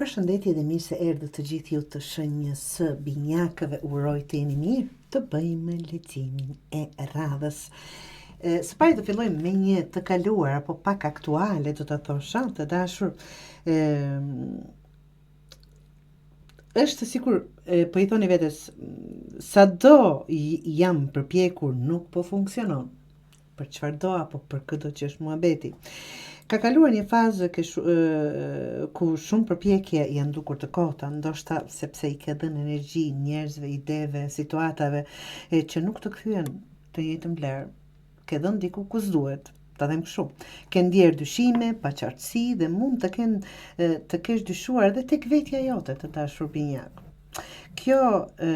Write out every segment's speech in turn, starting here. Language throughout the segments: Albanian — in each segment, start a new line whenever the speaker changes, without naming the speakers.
Përshëndetje dhe mirë se erdhët të gjithë ju të shenjës së binjakëve, uroj të jeni mirë, të bëjmë leximin e radhës. Së pari të fillojmë me një të kaluar apo pak aktuale, do të thosha, të dashur, e, është sikur e, po i thoni vetes sado jam përpjekur nuk po funksionon për çfarëdo apo për këdo që është muhabeti. Ka kaluar një fazë ke shu, e, ku shumë përpjekje janë dukur të kota, ndoshta sepse i ke dhënë energji njerëzve, ideve, situatave e, që nuk të kthyen të njëjtën vlerë. Ke dhënë diku ku s'duhet, ta them kështu. Ke ndjerë dyshime, paqartësi dhe mund të kenë të kesh dyshuar edhe tek vetja jote të dashur binjak. Kjo e,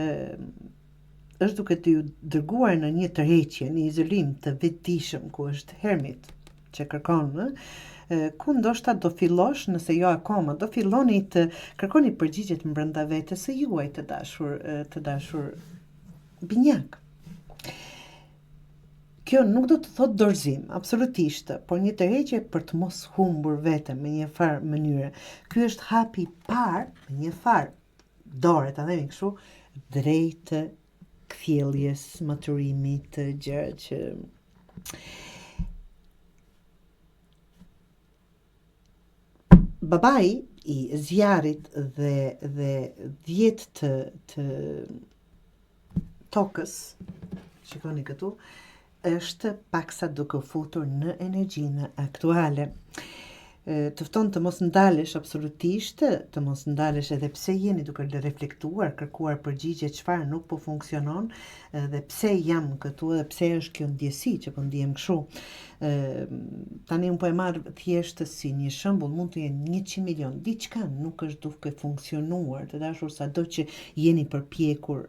është duke të ju dërguar në një tërheqje, një izolim të vetëdijshëm ku është hermit që kërkon, ë, ku ndoshta do fillosh, nëse jo akoma, do filloni të kërkoni përgjigjet brenda vetes së juaj të dashur, të dashur binjak. Kjo nuk do të thotë dorëzim, absolutisht, por një tërheqje për të mos humbur veten me një farë mënyre. Ky është hapi i parë, me një farë dore, ta themi kështu, drejt kthjelljes, maturimit, gjëra që babai i zjarrit dhe dhe 10 të të tokës, shikoni këtu, është paksa duke u futur në energjinë aktuale. Të fton të mos ndalesh absolutisht, të mos ndalesh edhe pse jeni duke reflektuar, kërkuar përgjigje çfarë nuk po funksionon dhe pse jam këtu dhe pse është kjo ndjesi që po ndihem kështu. Tani unë po e marr thjesht si një shembull, mund të jenë 100 milion, diçka nuk është duke funksionuar, të dashur sado që jeni përpjekur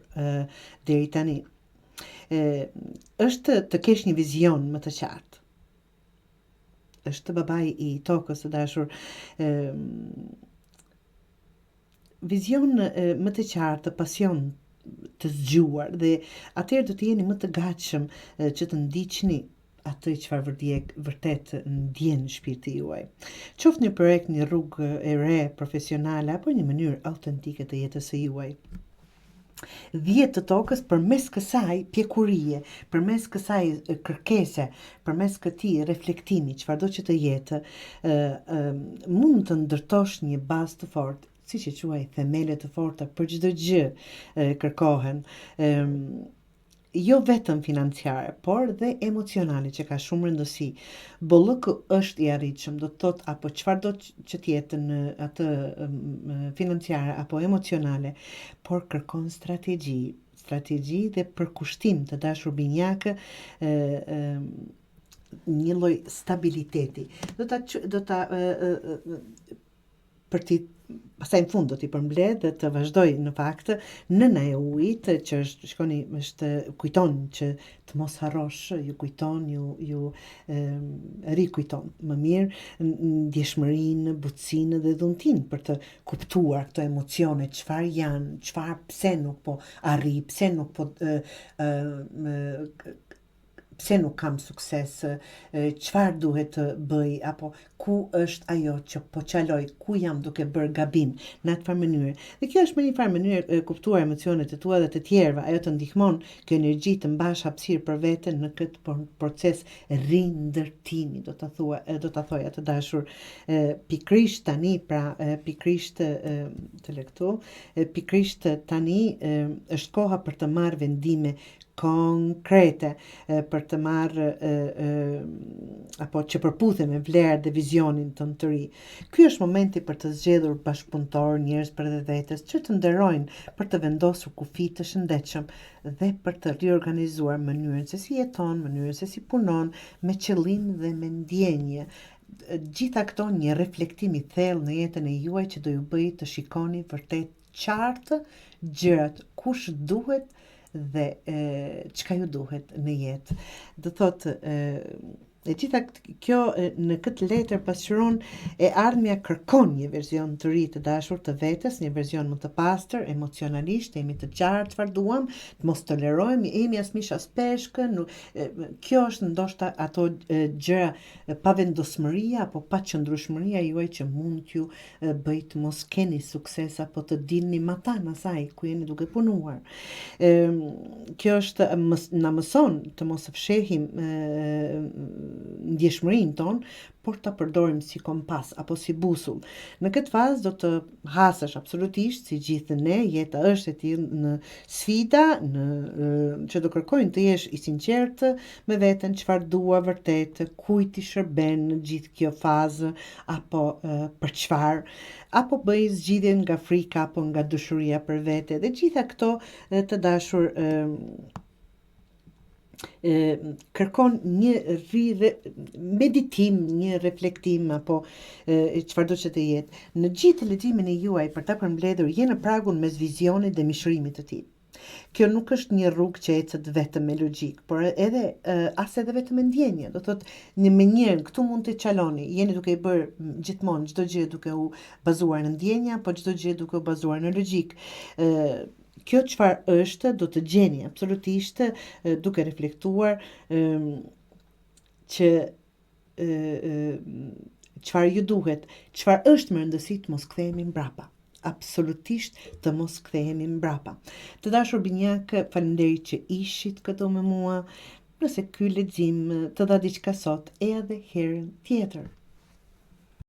deri tani. E, është të kesh një vizion më të qartë. Është babai i tokës të dashur. E, vizion e, më të qartë, pasion të zgjuar dhe atëherë do të jeni më të gatshëm që të ndiqni atë çfarë vërtet vërtet ndjen shpirti juaj. Qoftë një projekt, një rrugë e re profesionale apo një mënyrë autentike të jetës së juaj. 10 të tokës përmes kësaj pjekurie, përmes kësaj kërkese, përmes këtij reflektimi, çfarëdo që të jetë, ë ë mund të ndërtosh një bazë të fortë, siç e quaj themele të forta për çdo gjë kërkohen. ë jo vetëm financiare, por dhe emocionale që ka shumë rëndësi. Bollëku është i arritshëm, do të thotë apo çfarëdo që të jetë në atë financiare apo emocionale, por kërkon strategji, strategji dhe përkushtim të dashur binjakë, ë ë një lloj stabiliteti. Do ta do ta për t'i pastaj në fund do t'i përmbledh dhe të vazhdoj në fakt nëna e ujit që është shikoni është kujton që të mos harrosh ju kujton ju ju e, rikujton më mirë ndjeshmërinë butësinë dhe dhuntinë për të kuptuar këto emocione çfarë janë çfarë pse nuk po arrij pse nuk po e, e, pse nuk kam sukses, çfarë duhet të bëj apo ku është ajo që po çaloj, ku jam duke bërë gabim në atë farë mënyre. Dhe kjo është me një farë mënyre kuptuar emocionet e tua dhe të tjerëve, ajo të ndihmon kjo energji të mbash hapësirë për veten në këtë proces rindërtimi, do ta thua, do ta thoja të dashur, pikërisht tani, pra pikërisht të lë këtu, pikërisht tani është koha për të marrë vendime konkrete për të marrë apo që përputhen me vlerat dhe vizionin tënd të ri. Ky është momenti për të zgjedhur bashkëpunëtorë, njerëz përreth vetes që të nderojnë për të vendosur kufij të shëndetshëm dhe për të riorganizuar mënyrën se si jeton, mënyrën se si punon me qëllim dhe me ndjenjë. Gjitha këto një reflektim i thellë në jetën e juaj që do ju bëjë të shikoni vërtet qartë gjërat kush duhet dhe e, çka ju duhet në jetë. Do thotë e, E gjitha kjo në këtë letër pasqyron e ardhmja kërkon një version të ri të dashur të vetes, një version më të pastër emocionalisht, të jemi të qartë çfarë duam, të mos tolerojmë, jemi as mish as peshk, nuk, kjo është ndoshta ato gjëra pavendosmëria apo paqëndrueshmëria juaj që mund t'ju bëjë të mos keni sukses apo të dilni matanë asaj ku jeni duke punuar. Ë kjo është mës, na mëson të mos fshehim ndjeshmërinë tonë, por ta përdorim si kompas apo si busull. Në këtë fazë do të hasësh absolutisht si gjithë ne, jeta është e tillë në sfida, në që do kërkojnë të jesh i sinqertë me veten, çfarë dua vërtet, kujt i shërben gjithë kjo fazë, apo për çfarë, apo bëj zgjidhje nga frika apo nga dashuria për vete dhe gjitha këto të dashur e, kërkon një rri meditim, një reflektim apo çfarëdo që të jetë. Në gjithë leximin e juaj për ta përmbledhur je në pragun mes vizionit dhe mishërimit të tij. Kjo nuk është një rrugë që ecet vetëm me logjikë, por edhe as edhe vetëm me ndjenja. Do thotë një me njërën këtu mund të çaloni, jeni duke i bërë gjithmonë çdo gjë duke u bazuar në ndjenja, po çdo gjë duke u bazuar në logjikë. Ë kjo çfarë është do të gjeni absolutisht duke reflektuar ë që çfarë ju duhet, çfarë është me rëndësi të mos kthehemi mbrapa. Absolutisht të mos kthehemi mbrapa. Të dashur binjakë, faleminderit që ishit këtu me mua. Nëse ky lexim të dha diçka sot, edhe herën tjetër.